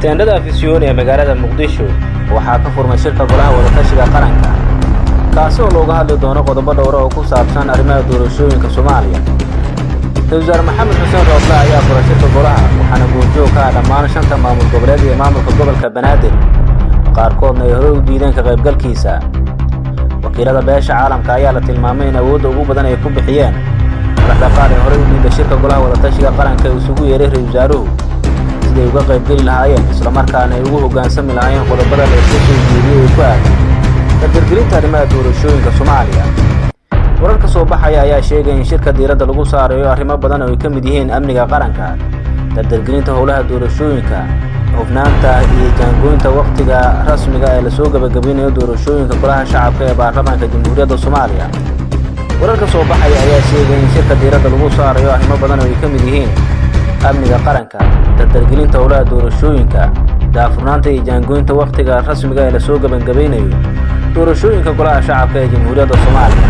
Teendhada Afisyooni ee magaalada Muqdisho waxaa ka furmay shirka Golaha Wadatashiga Qaranka, kaasi oo looga hadli doono qodobo dhowra oo ku saabsan arrimaha doorashooyinka Soomaaliya. Ra-iisul Wasaare Maxamed Xuseen Rooble ayaa furay shirka golaha, waxaana goobjoog ka ah dhammaan shanta maamul goboleed iyo maamulka gobolka Banaadir, qaarkoodna ay horey u diideen ka qaybgalkiisa. Wakiilada beesha caalamka ayaa la tilmaamay in awoodda ugu badan ay ku bixiyeen madaxda qaar ee horey u diiday shirka Golaha Wadatashiga Qaranka ee isugu yeeray ra-isul wasaaruhu siday uga qaybgeli lahaayeen, islamarkaana ay ugu hoggaansami lahaayeen qodobada la isla soo jeediyey ee ku aadan dardargelinta arrimaha doorashooyinka Soomaaliya. Wararka soo baxaya ayaa sheegaya in shirka diiradda lagu saarayo arrimo badan oo ay ka mid yihiin amniga qaranka, dardargelinta howlaha doorashooyinka, hufnaanta iyo jaangooynta wakhtiga rasmiga ee lasoo gebagabeynayo doorashooyinka Golaha Shacabka ee Baarlamaanka Jamhuuriyadda Soomaaliya. Wararka soo baxaya ayaa sheegaya in shirka diiradda lagu saarayo arrimo badan oo ay ka mid yihiin amniga qaranka, dardargelinta howlaha doorashooyinka, daahfurnaanta iyo jaangooynta wakhtiga rasmiga ee lasoo gebagabeynayo doorashooyinka Golaha Shacabka ee Jamhuuriyadda Soomaaliya.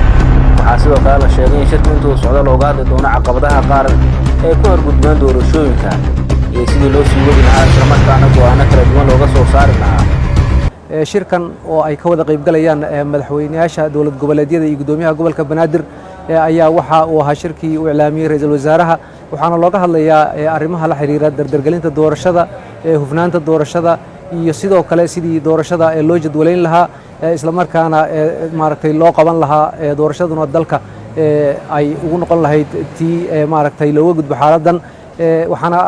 Waxaa sidoo kale la sheegay in shirku intuu socdo looga hadli doono caqabadaha qaar ee ku horgudbeen doorashooyinka iyo sidii loo sii wadi lahaa, islamarkaana go'aano kala duwan looga soo saari lahaa. Shirkan oo ay ka wada qaybgalayaan madaxweyneyaasha dowlad goboleedyada iyo guddoomiyaha gobolka Banaadir ayaa waxa uu ahaa shirkii uu iclaamiyey ra-iisul wasaaraha, waxaana looga hadlayaa arrimaha la xiriira dardargelinta doorashada, hufnaanta doorashada iyo sidoo kale sidii doorashada loo jadwalayn lahaa, islamarkaana maaragtay loo qaban lahaa doorashaduna dalka ay ugu noqon lahayd tii maaragtay looga gudbo xaaladdan. Waxaana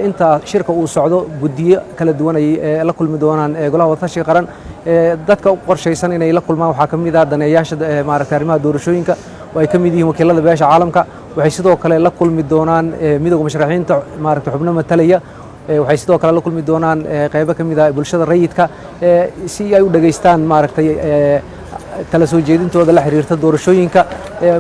inta shirka uu socdo guddiyo kala duwan ay la kulmi doonaan Golaha Wadatashiga Qaran. Dadka u qorshaysan inay la kulmaan waxaa ka mid ah daneeyaasha maaragtay arrimaha doorashooyinka oo ay ka mid yihiin wakiilada beesha caalamka. Waxay sidoo kale la kulmi doonaan Midowga Musharaxiinta, maaragtay xubno matalaya. Waxay sidoo kale la kulmi doonaan qaybo ka mid ah bulshada rayidka si ay u dhegaystaan maaragtay tala soo jeedintooda la xiriirta doorashooyinka.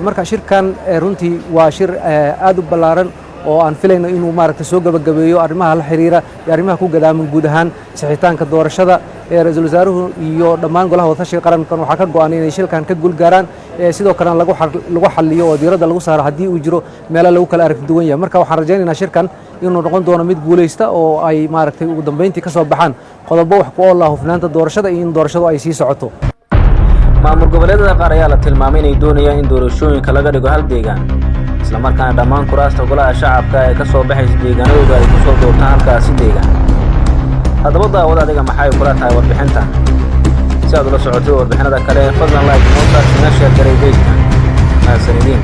Marka shirkan runtii waa shir aad u ballaaran oo aan filayno inuu maaragtay soo gabagabeeyo arrimaha la xiriira iyo arrimaha ku gadaaman guud ahaan sixitaanka doorashada. Ra-iisul wasaaruhu iyo dhammaan Golaha Wadatashiga Qarankan waxaa ka go'an inay shilkan ka guulgaaraan, sidoo kalena lagu xalliyo oo diiradda lagu saaro haddii uu jiro meelo lagu kala aragti duwan yahay. Marka waxaan rajaynaynaa shirkan inuu noqon doono mid guulaysta oo ay maaragtay ugu dambeyntii ka soo baxaan qodobo wax ku ool ah hufnaanta doorashada iyo in doorashadu ay sii socoto. Maamul goboleedyada qaar ayaa la tilmaamay inay doonayaan in doorashooyinka laga dhigo hal deegaan, islamarkaana dhammaan kuraasta Golaha Shacabka ee ka soo baxaysa deegaanadooda ay ku soo doortaan halkaasi deegaan. Haddaba daawad, adiga maxay kula tahay warbixintan? Si aad ula socotid warbixinada kale, fadlan like noo saar, sina share garay page-kan. Mahadsanidin.